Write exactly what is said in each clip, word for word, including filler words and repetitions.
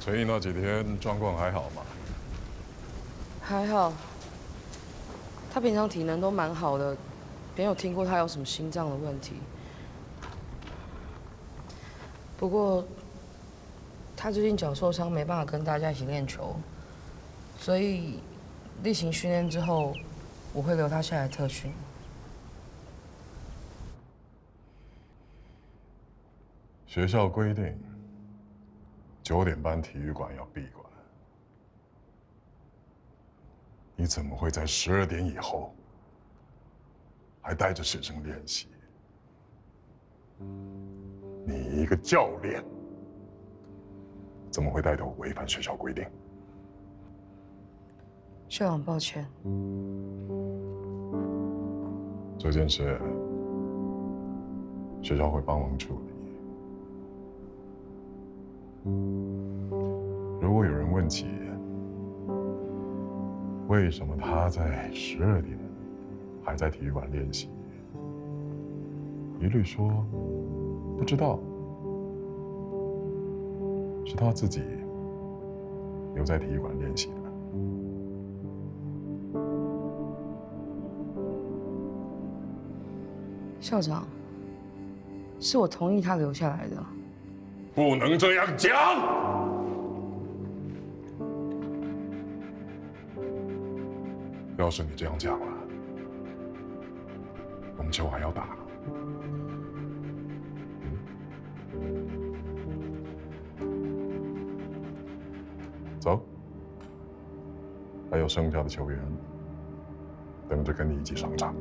陈毅那几天状况还好吗？还好，他平常体能都蛮好的，没有听过他有什么心脏的问题。不过，他最近脚受伤，没办法跟大家一起练球，所以例行训练之后，我会留他下来特训。学校规定，九点半体育馆要闭馆。 你怎么会在十二点以后还带着学生练习？你一个教练，怎么会带头违反学校规定？校长，抱歉。这件事，学校会帮忙处理。 如果有人问起为什么他在十二点还在体育馆练习，一律说不知道，是他自己留在体育馆练习的。校长，是我同意他留下来的。 不能这样讲。要是你这样讲了，我们球还要打。走，还有剩下的球员，等着跟你一起上场。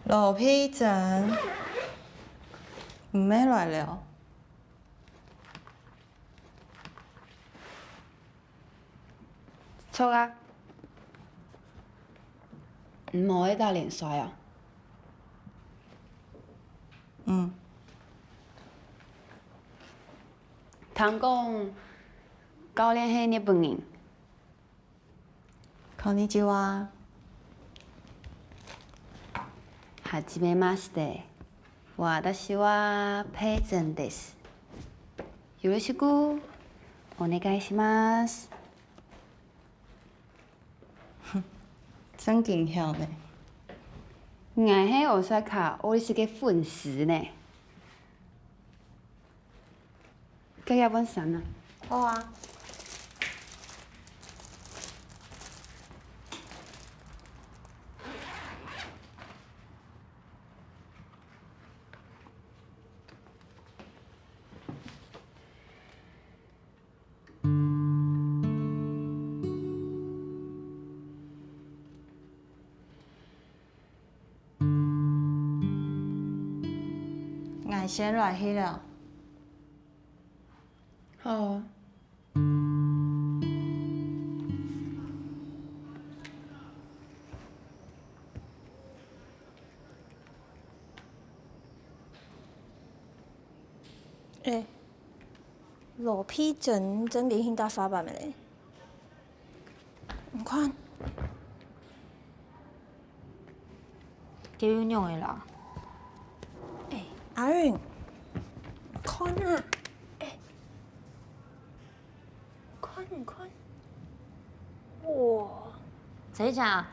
羅佩珍，毋係來了。 著啊，你無愛打聯賽啊？嗯。聽講教練係日本人。 こんにちは。はじめまして。私は佩珍です。よろしくお願いします。正經曉呢。𠊎係奧斯卡奧利斯个粉絲呢。 該這換衫啊。好啊。𠊎先來去了。 好。欸，羅佩珍正經興搭花瓣个咧。你看，這又仰仔啦？欸，阿雲，看啊，欸，看，你看，哇，真假？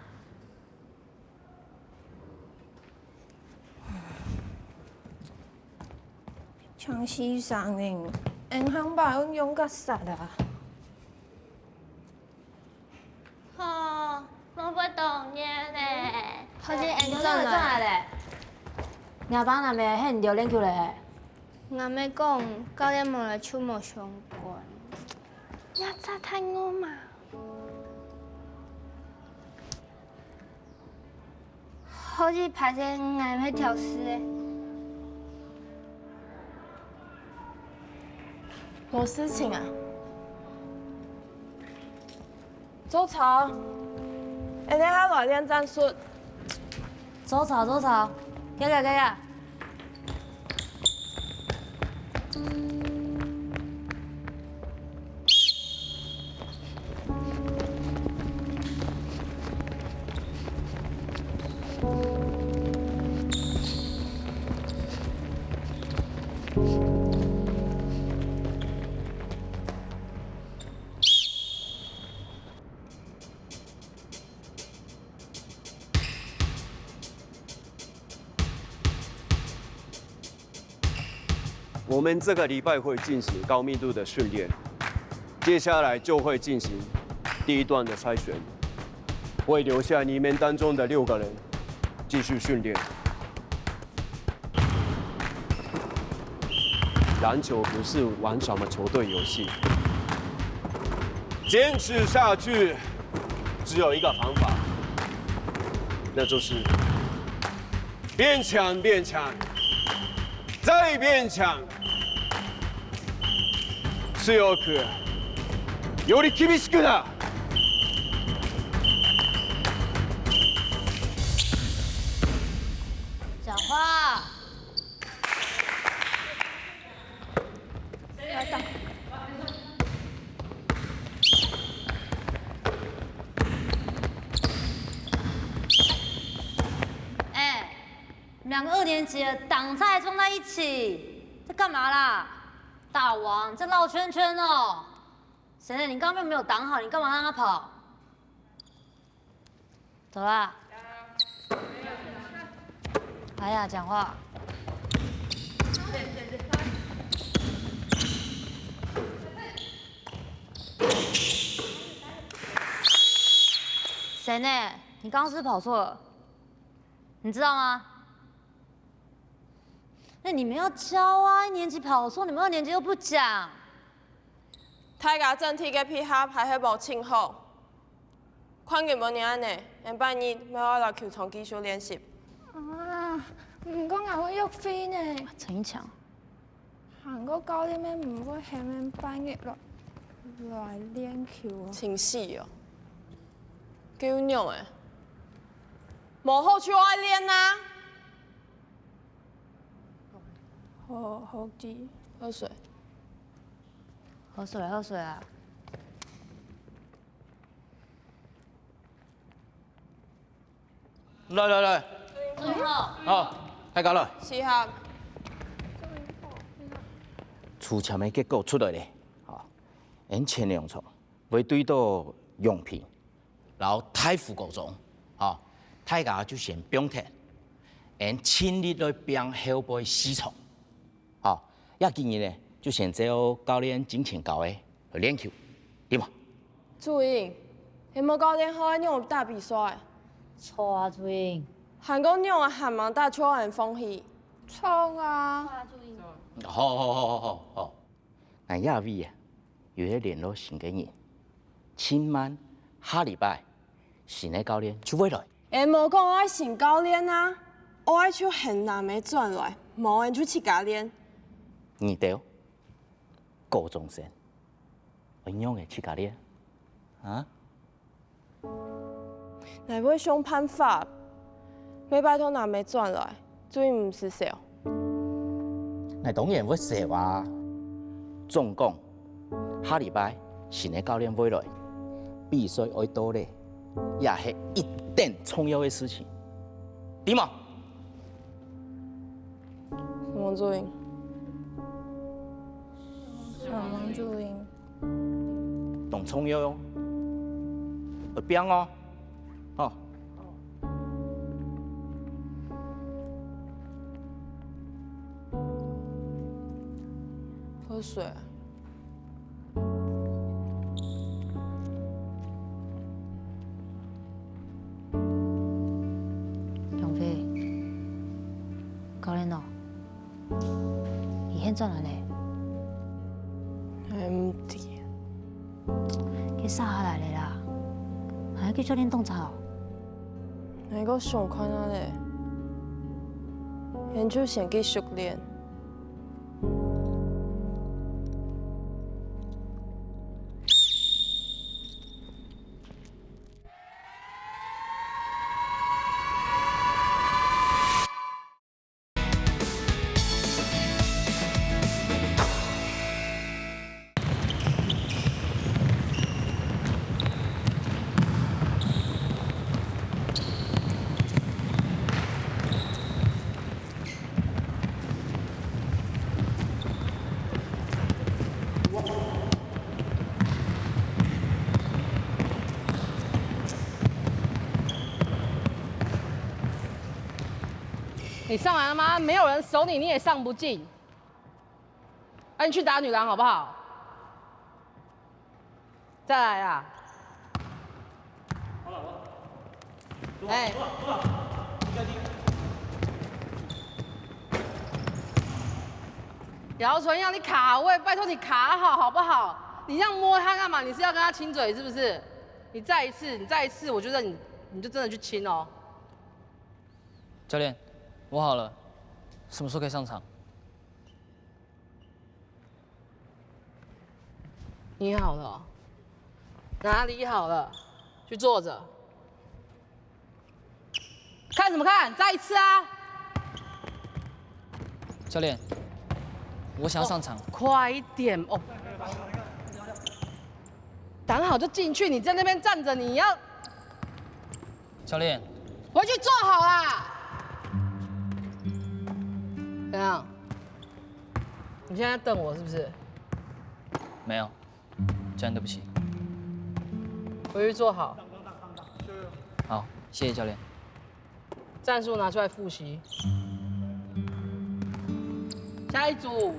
像先生呢，銀行吧用甲煞啊。吼，無會當然呢。好，先轉來。轉來咧。若爸若姆喊你練球咧？吾姆講，教練無來就無相干。也真太戇嘛。 好，就歹勢，𠊎毋會挑事个。無事情啊？做操，𠊎等下來練戰術。做操，做操，去去去去。 我们这个礼拜会进行高密度的训练，接下来就会进行第一段的筛选，会留下你们当中的六个人继续训练。篮球不是玩耍的球队游戏，坚持下去只有一个方法，那就是 变强，变强，再变强。強く、より厳しくだ。讲话。 哎，两个二年级的挡拆撞在一起，在干嘛啦？大王，在绕圈圈哦。谁呢？你刚刚又没有挡好，你干嘛让他跑？ 走啦。哎呀，讲话。谁呢？你刚刚是不是跑错了？你知道吗？ 那你们要教啊！一年级跑错，你们二年级又不讲。大家整體个配合還係無盡好。看佢無人恁呢，𠊎等拜二乜愛來球場繼續練習。啊，毋過𠊎會約會呢。陳一強。還過教練乜毋會喊𠊎等拜二來，來練球啊。真係哦，夠娘誒！無好就愛練啊！ 好，好記。好勢。好勢，好勢啊！來來來，好，大家來。集合。抽籤个結果出來咧，好，𠊎等前兩場會對到陽平， 摎大湖高中，吼，大家就先放忒，𠊎等盡力來拚後背四場，吼，這幾日呢，就先照教練進前教个來練球，對無？朱英，𠊎等無教練好仰般打比賽？著啊，朱英。還過仰般還吂打就恁放棄？著啊。好好好好好好。 𠊎這位啊，有一個聯絡新个人，盡慢下禮拜新个教練就會來。𠊎無講愛新教練啊，愛就喊𠊎姆轉來，無𠊎就自家練。你兜，高中生，愛仰仔自家練啊？ 𠊎會想辦法，愛拜託𠊎姆轉來，最毋使愁。𠊎當然會愁啊！總講，下禮拜新个教練會來，比賽愛到咧，也係一等重要个事情。知無？王祖英。王祖英。當重要哦，愛拚哦，吼。喝水。 楊飛，教練哦，你現轉來咧？還毋知。佢煞下來咧啦，還係佢決定動作？𠊎个想看下咧，現就先去訓練。 你上來了嗎？沒有人守你，你也上不進。哎，你去打女籃好不好？再來啊！哎，姚純要你卡位，拜託你卡好好不好？你這樣摸他幹嘛？你是要跟他親嘴是不是？你再一次，你再一次，我就認你，你就真的去親哦。教練，我好了，什麼時候可以上場？ 你好了哦？哪裡好了？去坐著。看什麼看？再一次啊！教練，我想要上場。哦，快一點哦！擋好就進去，你在那邊站著，你要教練，回去坐好啦！怎樣？你現在瞪我是不是？沒有，教練，對不起。回去坐好。好，謝謝教練。戰術拿出來複習。下一組。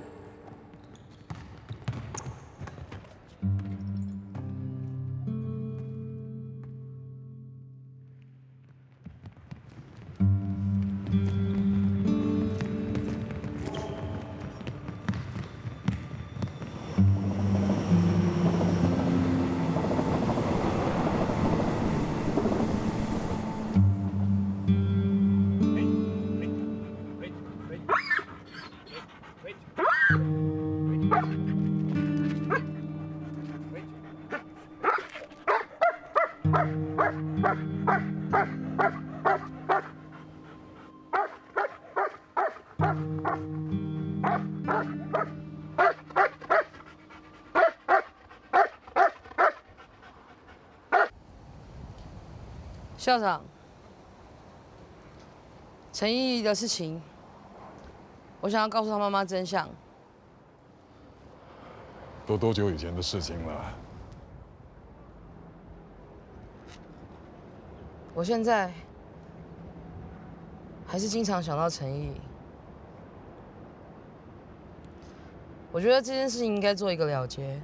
校長，陳依依的事情，我想要告訴她媽媽真相。 都多久以前的事情了？我現在還是經常想到陳依依。我覺得這件事情應該做一個了結。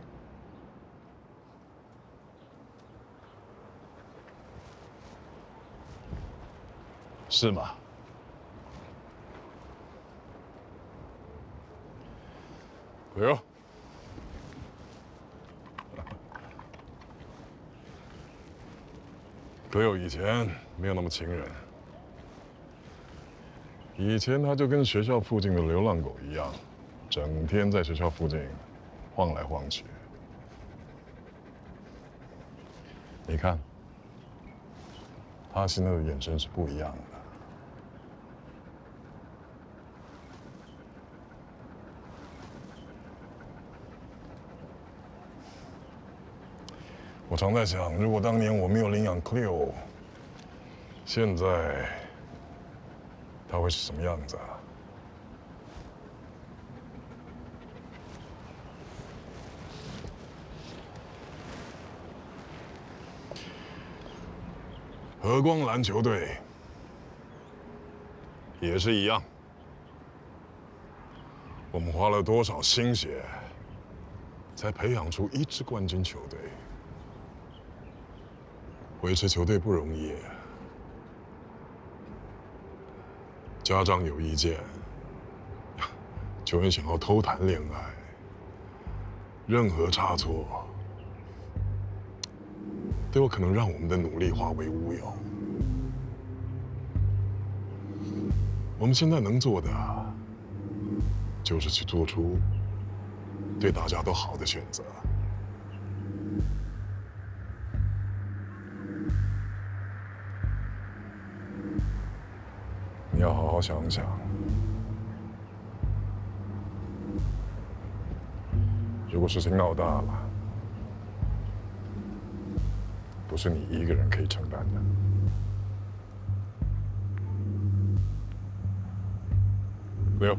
是嗎？朋友，朋友以前沒有那麼親人，以前他就跟學校附近的流浪狗一樣，整天在學校附近晃來晃去。你看， 他現在的眼神是不一樣的。常在想，如果当年我没有领养 Cleo，现在他会是什么样子啊？和光篮球队也是一样。 我们花了多少心血，才培养出一支冠军球队？维持球队不容易，家长有意见，球员想要偷谈恋爱，任何差错都有可能让我们的努力化为乌有。我们现在能做的，就是去做出对大家都好的选择。你要好好想想，如果事情闹大了，不是你一个人可以承担的。六。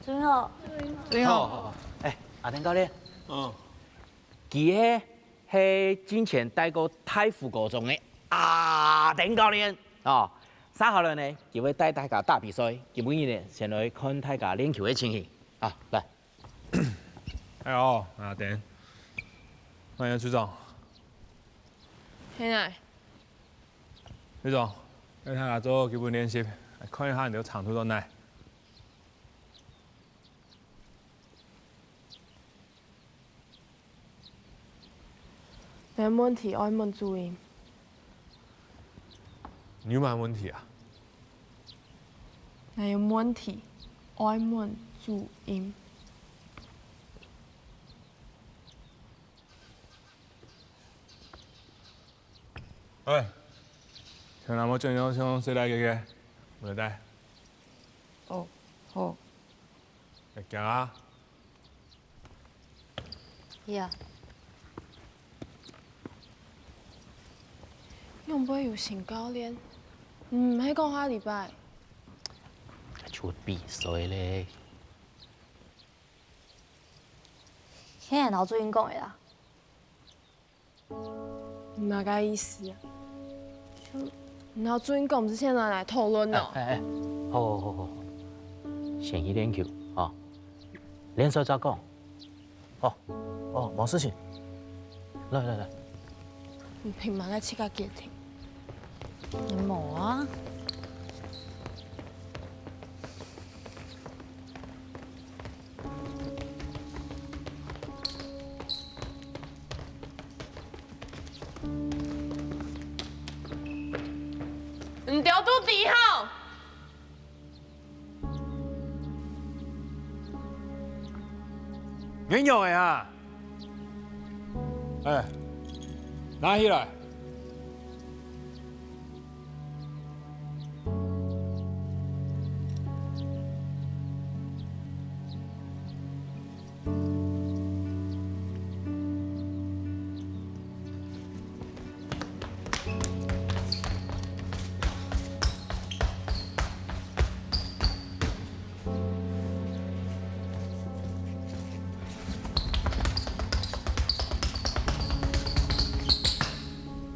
最好，最好。好，好，好。哎，阿丁教练。嗯。佢係，係進前帶過大湖高中个阿丁教練哦。續下來呢，佢會帶大家打比賽。今晡日呢，先來看大家練球个情形。啊，來。哎喲，阿丁，歡迎隊長。係哪？隊長，帶大家做基本練習，來看一下你个長處在哪。 𠊎問題愛問主任。你有麼問題啊？𠊎有問題愛問主任。 哎，像那麼重要，像誰來个个，我來帶。哦，好。來，行啊。呀。仰會有新教練？毋係講下禮拜？就比賽咧。係𠊎摎主任講个啦。 你麼个意思啊？就，你摎主任講毋係先來討論哦？哎，哎，哎，好，好，好，好，好。先去練球，哦。練賽再講。哦，哦，無事情。來，來，來。你憑麼个自家決定？你無啊？ 你兜都知吼！你仰仔啊？哎，拿起來！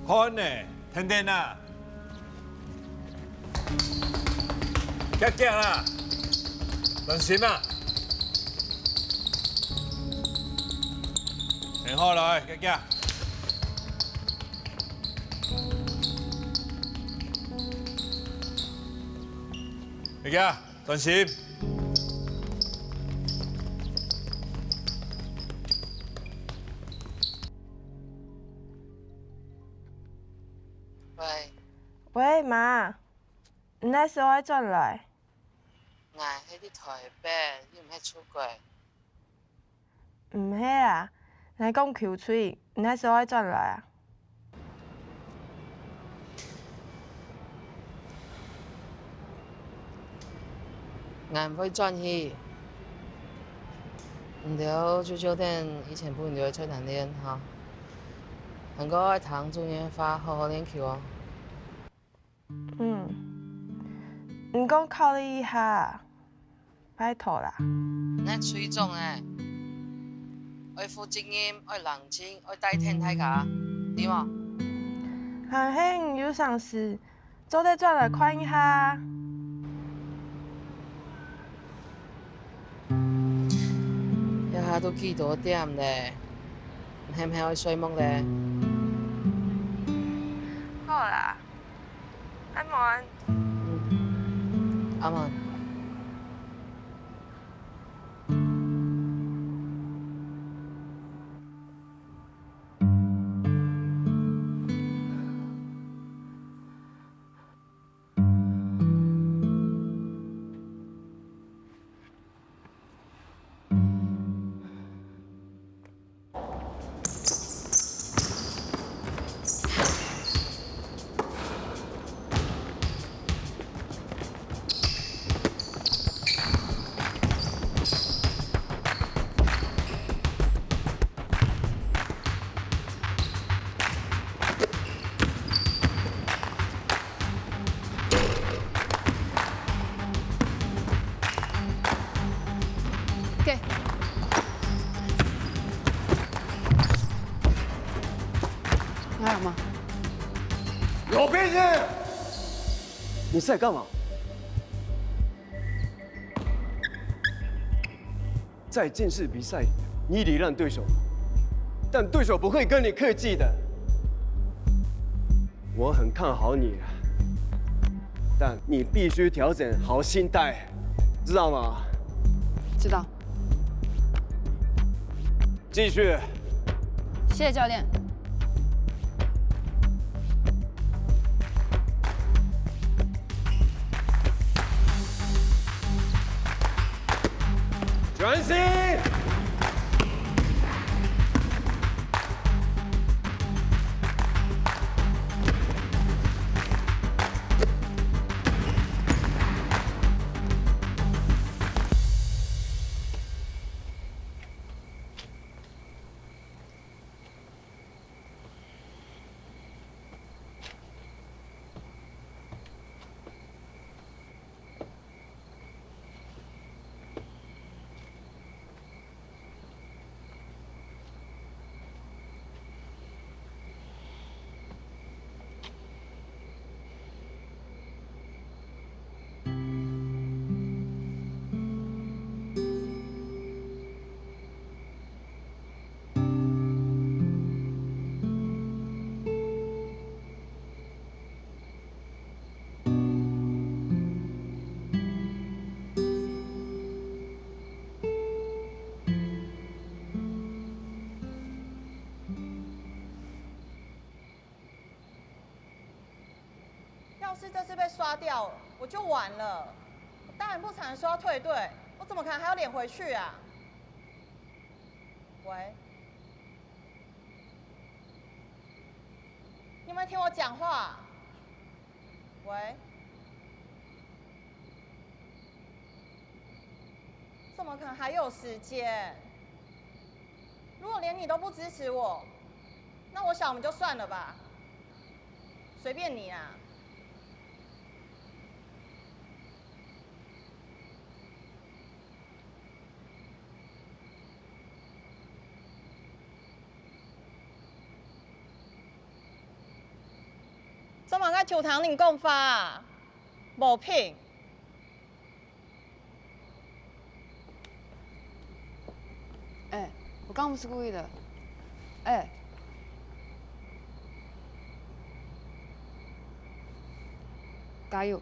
看呢，天天啊！ 遽遽啦，專心啊！很好，來，遽遽。遽遽，專心。喂。喂，媽，你哪時愛轉來？ 𠊎係在臺北，又毋係出國。毋係啊，𠊎講球隊，你哪時愛轉來啊？𠊎毋會轉去。你兜就照等以前分你兜个菜單練哈。還過愛聽主任个話，好好練球哦。 嗯，你講考慮一下，拜託啦。你係隊長欸，愛負責任，愛冷靜，愛帶𢯭大家，知無？還係你有成時，做得轉來看一下。這下都幾多點咧？你係毋係愛睡目咧？好啦， 阿滿。嗯，阿滿。OK。你還有嗎？有病是？你在幹嘛？ 在正式比賽，你禮讓對手，但對手不會跟你客氣的。我很看好你啊，但你必須調整好心態，知道嗎？知道。繼續。謝謝教練。 專心！要是這次被刷掉了，我就完了。我當然不可能說要退隊，我怎麼可能還有臉回去啊？喂，你有沒有聽我講話？喂，怎麼可能還有時間？如果連你都不支持我，那我想我們就算了吧，隨便你啊。 做麼个就聽人講話啊？無品！哎，我剛不是故意的。欸，加油！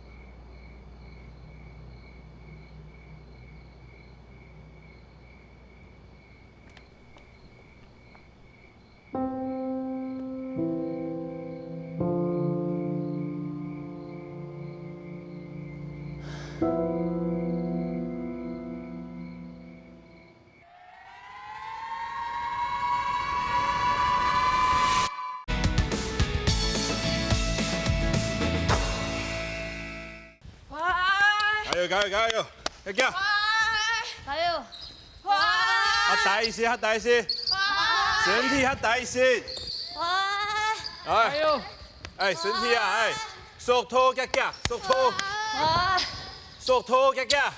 加油，加油，加油！加油！加油！較大一些，較大一些！身體較大一些！哎，加油！哎，身體啊，哎，速度遽遽，速度，速度遽遽！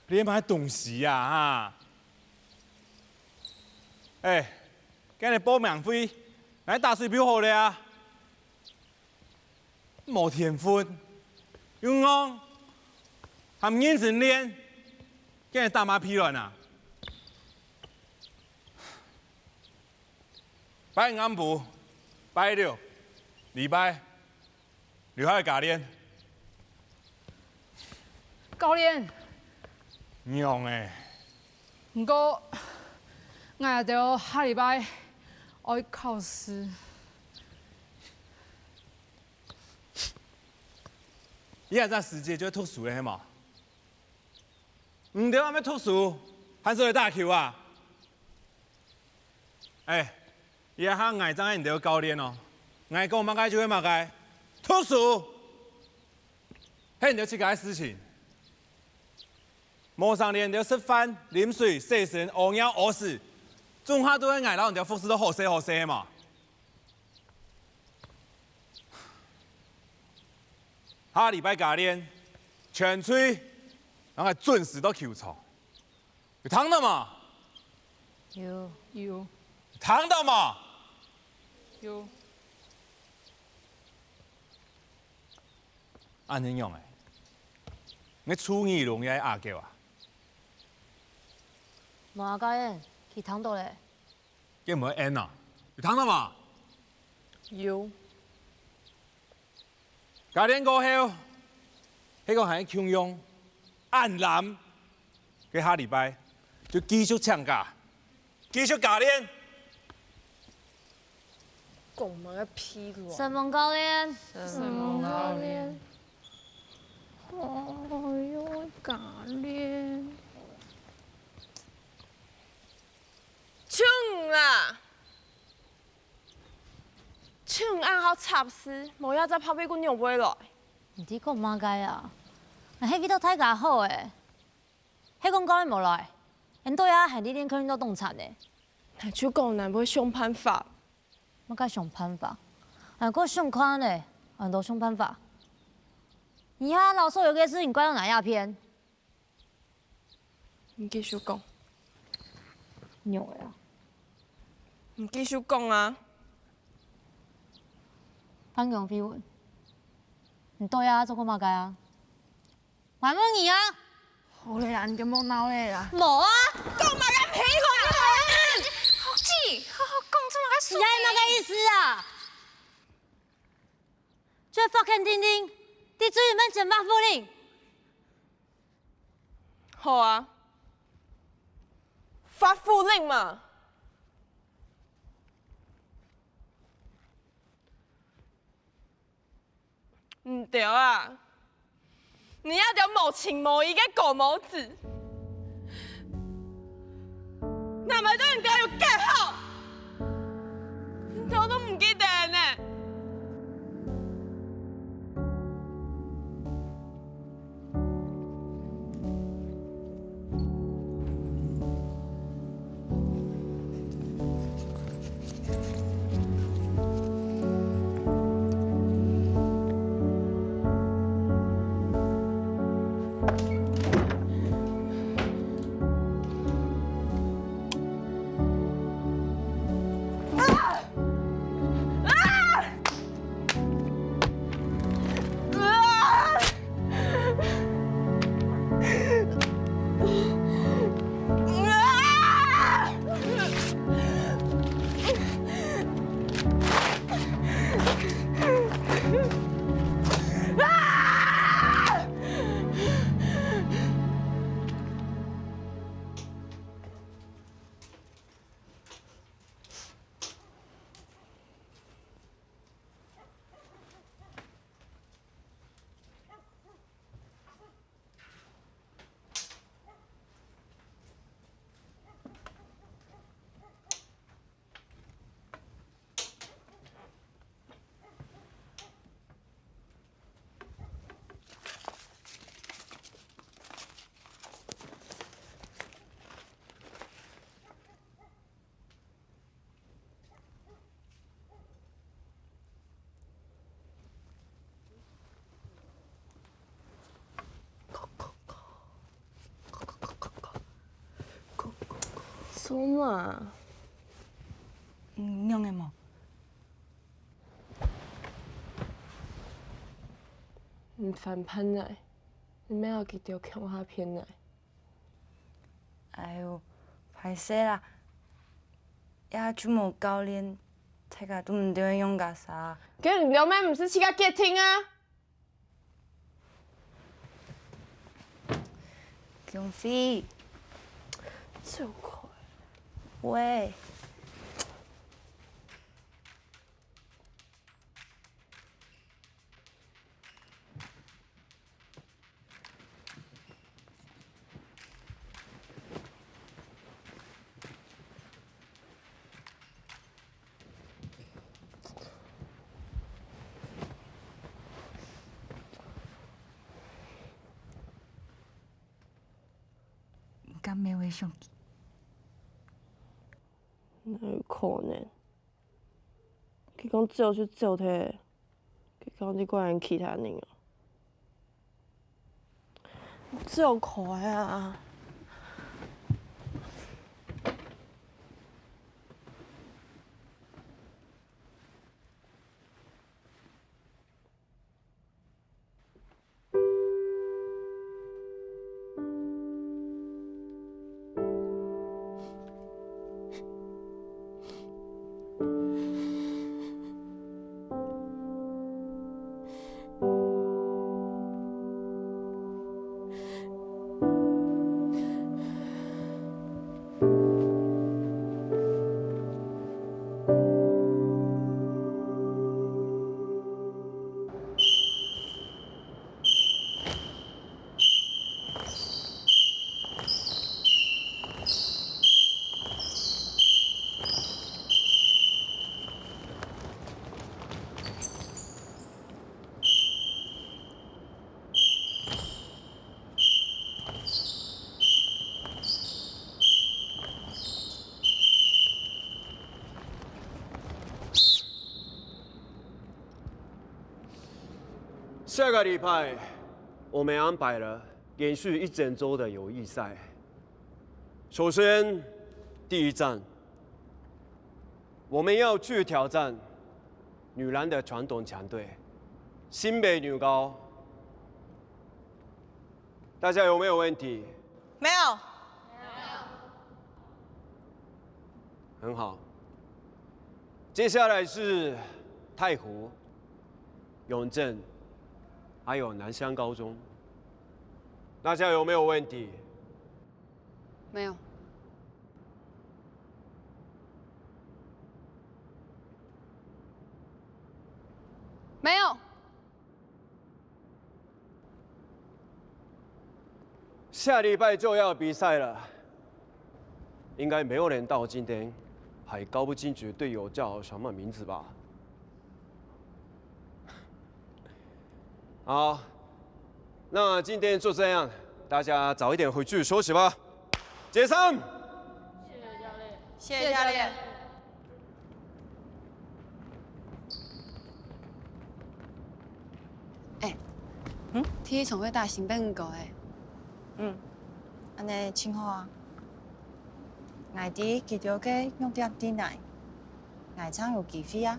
你麼个東西啊，哈？哎，今日報名費，𠊎打水表好了啊！無天分，又戇，還毋認真練，今日打麼屁卵啊？拜五暗晡，拜六，禮拜， 留下來加練。教練，仰仔？毋過，𠊎兜下禮拜愛考試。這下時節就愛讀書了，係無？你兜還無讀書，還係來打球啊？ 哎，這下𠊎正係你兜教練哦，𠊎講麼个就係麼个，讀書，係你兜自家个事情。無成練你兜食飯、啉水、洗身、屙尿、屙屎，總下都係𠊎摎你兜服侍到好勢好勢嘛。下禮拜加練，全隊，𠊎準時到球場。 有聽到無？有。有。聽到無？有。恁仔仰仔？你處女龍也阿狗啊？無啊，教練，佢聽到咧。 該毋會應啊？有聽到無？有。加練過後，係講還係共樣，恁懶，該下禮拜就繼續請假，繼續加練。講麼个屁話？承蒙教練。承蒙教練。哦喲，加練。 就你啦！就你恁好插事，無這隻白費牯仰會來？你在講麼个啊？𠊎係為著大家好欸。係講教練無來，𠊎兜這下還在練，可能都當慘欸。𠊎就講𠊎會想辦法。麼个想辦法？𠊎過想看咧，𠊎兜想辦法。你這下摎所有个事情怪到𠊎這片。 你繼續講。仰仔啊？你繼續講啊！范楊飛文，你到這做過麼个啊？𠊎問你啊！好咧啦，你就莫鬧咧啦。無啊！講麼个屁話啊！好氣，好好講，做麼个輸？你這麼个意思啊？就罰款定定，在主任面前發福音。 好啊，發福音嘛！你兜啊，你這兜無情無義个狗毛子！ 𠊎毋愛對你兜有幾好，你兜都毋記得呢。做麼？你仰仔無？你反叛𠊎，你莫摎佢兜共下騙𠊎。 哎喲，壞勢啦，這就無教練，大家都毋知愛仰結煞。該你兜乜毋使自家決定啊！恭喜！走開！喂！ 你敢無會想佢？哪有可能？佢講走就走忒，佢講你怪人其他人啊？走開啊！下个禮拜，我們安排了連續一整週的友誼賽。首先，第一站，我們要去挑戰女籃的傳統強隊——新北女高。大家有沒有問題？沒有。 很好。接下來是太湖、永正，還有南鄉高中。大家有沒有問題？沒有。沒有。 下禮拜就要比賽了，應該沒有人到今天還搞不清楚隊友叫什麼名字吧？好，那今天就這樣，大家早一點回去休息吧。解散。謝謝教練。謝謝教練。 欸，嗯？體育總會打新北女高欸。嗯，恁仔盡好啊。𠊎知佢兜个弱點在哪，𠊎正有機會啊。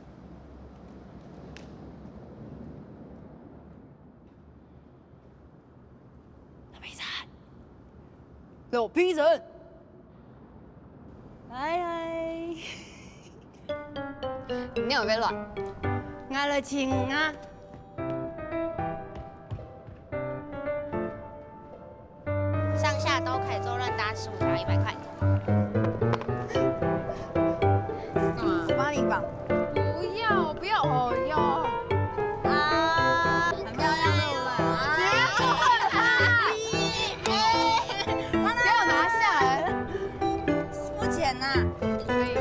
老皮神，老皮神，哎哎，你你有要亂？𠊎來請啊。上下都可以做亂搭十五條一百塊。幹嘛？我幫你綁。不要，不要，哦，要。啊，很漂亮嘛。不要拿下來。付錢呐。可以。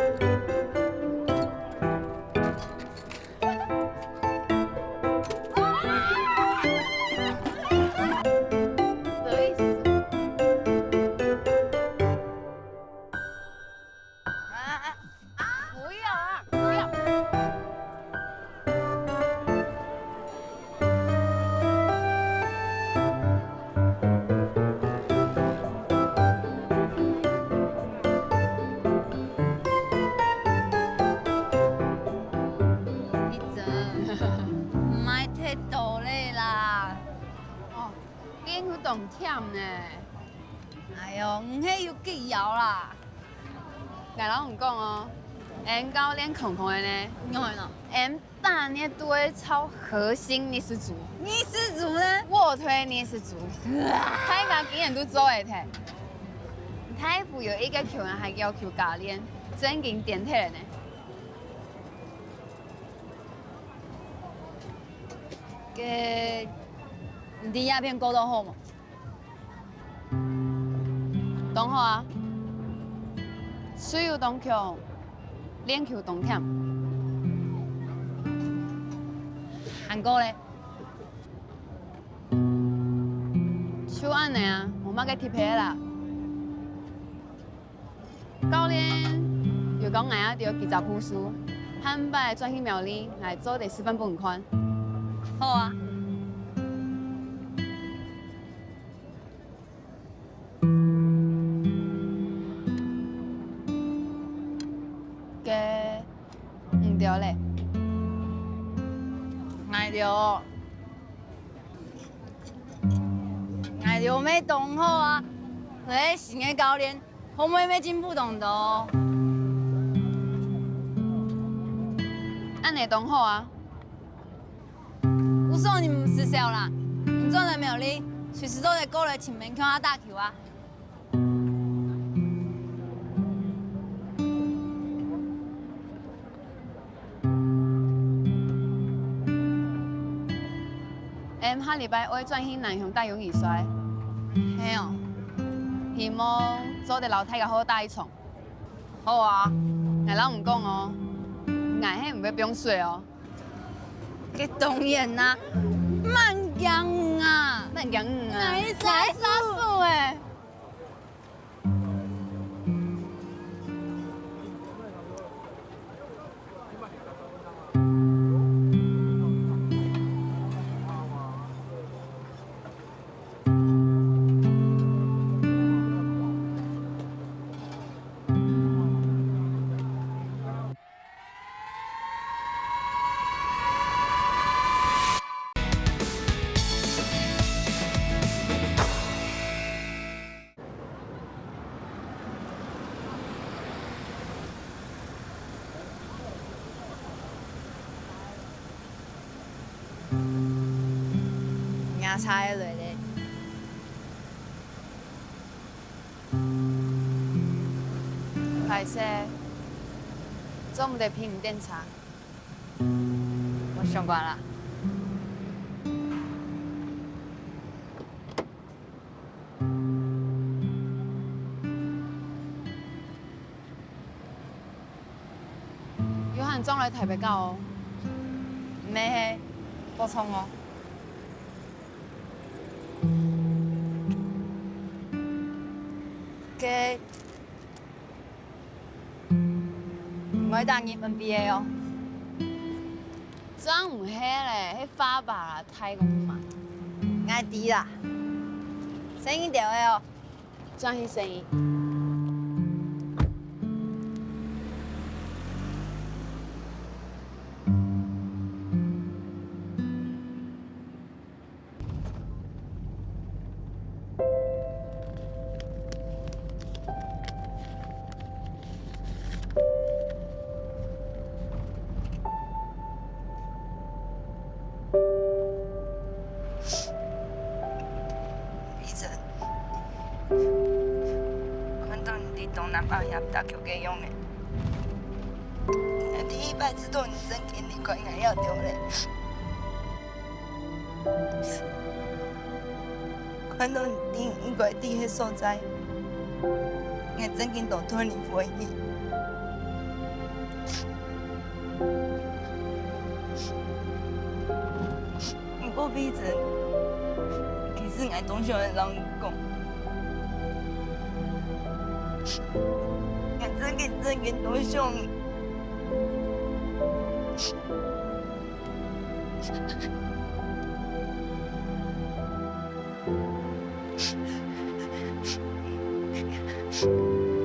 不要啊，不要。一陣，毋愛忒多咧啦。哦，你有當忝呢。哎喲，毋係有幾枵啦。𠊎摎你講哦，𫣆教練空空个呢。仰般呢？𫣆 半夜都會吵核心二十組。二十組呢？臥推二十組。大家竟然都做會忒。大部有一個球員還要求教練，正經癲忒了呢。該，你在這片過到好無？ 當好啊，隊友當強，練球當忝。還過咧？就恁呢啊，無麼个特別啦。教練有講𠊎愛著幾隻步數，下擺轉去苗栗，𠊎做得示範分你看。好啊。 該，你兜咧？𠊎兜，𠊎兜乜當好啊！𠊎係新个教練，後尾乜進步當多。恁呢當好啊！ 故所你毋使愁啦，你轉來苗栗，隨時做得過來尋𫣆共下打球啊。𫣆下禮拜愛轉去南鄉打友誼賽。係哦，希望做得摎大家好好打一場。 好啊，𠊎摎你講哦，𠊎係毋會放水哦。該當然啦，慢驚啊，慢驚啊，𠊎係殺手欸。𠊎車仔來咧。歹勢，做毋得陪你等車。無相關啦。 有閒轉來臺北搞哦。毋係，係，補充哦。該，毋會打入N B A哦。正毋係咧，係FIBA啦，大公嘛。𠊎知啦。細義兜仔哦。 轉去細義。南亞也毋得救个樣个。第一擺知道你正經離開𠊎也了咧。看到你第一擺第一个所在，𠊎正經都對你歡喜。 毋過，美珍，其實𠊎當想愛摎你講，𠊎正經正經當想你。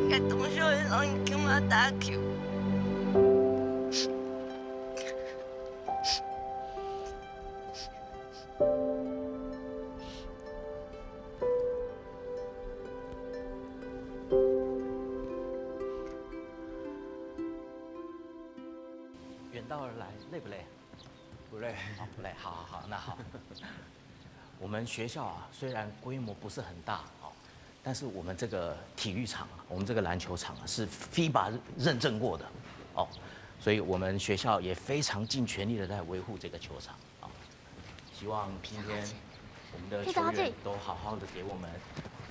𠊎當想愛摎你共下打球。 远道而来，累不累？不累。哦，不累，好好好，那好。我们学校啊，虽然规模不是很大哦，但是我们这个体育场啊，我们这个篮球场啊，是FIBA认证过的哦，所以我们学校也非常尽全力的在维护这个球场啊。希望今天我们的球员都好好的给我们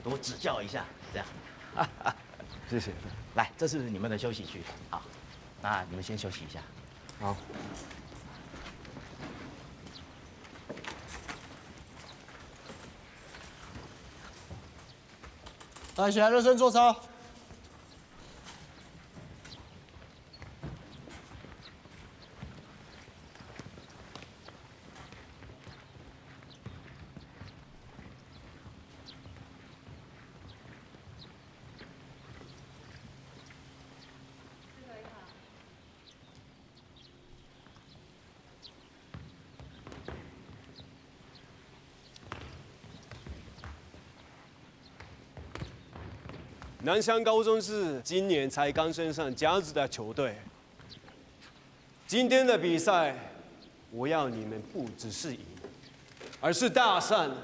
多指教一下，这样。谢谢。来，这是你们的休息区，好，那你们先休息一下。好。来，起来，热身做操。南山高中是今年才刚升上甲子的球队。今天的比赛，我要你们不只是赢，而是大胜。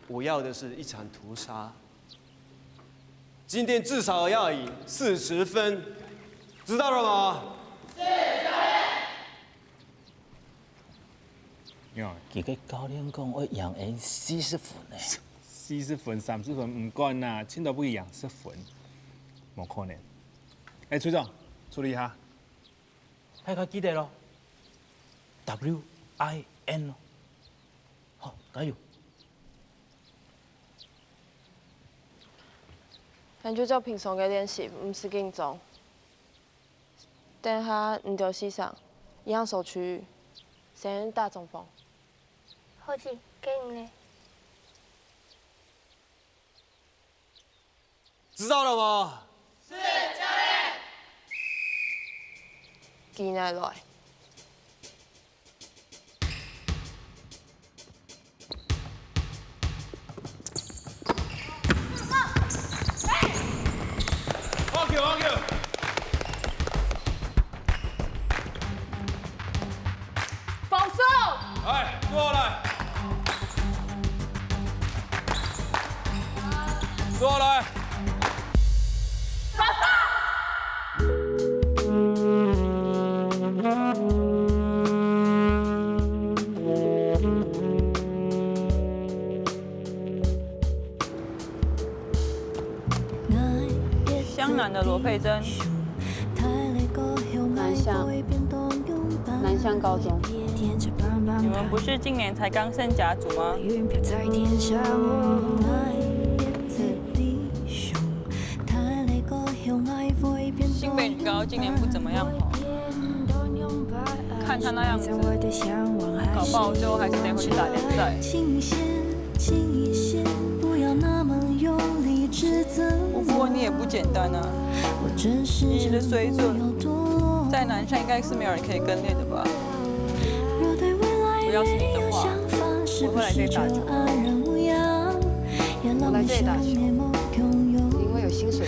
我要的是一场屠杀。今天至少要赢四十分，知道了吗？ 呀，佢个教练讲愛贏𠊎四十分呢。四十分、三十分毋管啦，盡多分佢贏十分，無可能。哎，隊長，處理一下。大家記得咯，W I N咯。好，加油！恁就照平常个練習，毋使緊張。 等下你兜四儕，一樣守區域，先打中鋒。好，知，該你呢？知道了嗎？是，教練。進來。 好球，好球！防守！哎，坐好來！坐好來！防守！ 湘南的羅佩珍。南向，南向高中。你們不是今年才剛升甲組嗎？新北女高今年不怎麼樣哦。 看他那樣子，搞不好最後還是得回去打聯賽。不過你也不簡單啊，以你的水準，在南下應該是沒有人可以跟練的吧？我要是你的話，我會來這裡打球。我來這裡打球，是因為有薪水。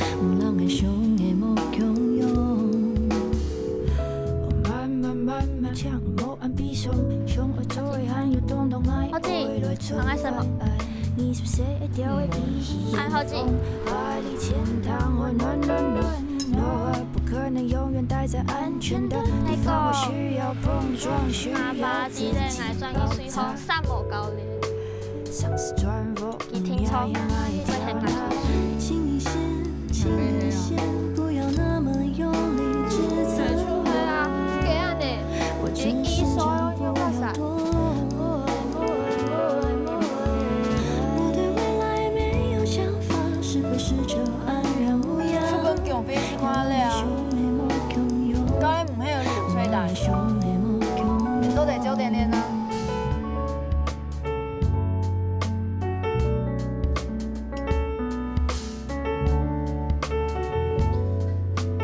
好，好，好，好。那个，爸爸之前来轉去水泡，三無高連。 你聽錯，會很難聽。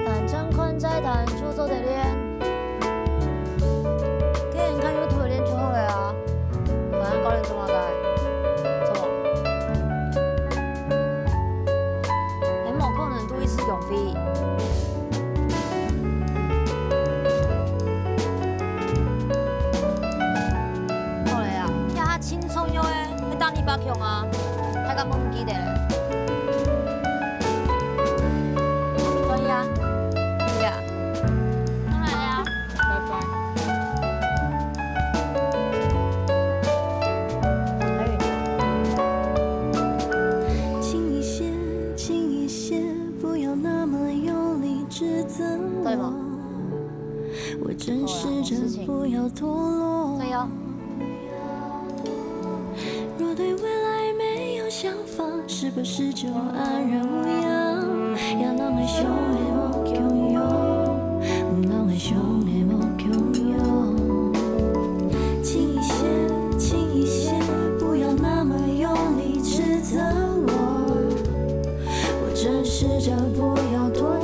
但張寬再談就做得練。天天看YouTube練就好了啊，反正教練做麼个？做麼？你無可能讀一次用飛。好了啊，要他輕鬆用欸。 會打你巴強啊，大家毋記得咧。可以啊，可以啊。拜拜。對嗎？好啦，有事情。對哦。 轻一些，轻一些，不要那么用力指责我。我真实着，不要拖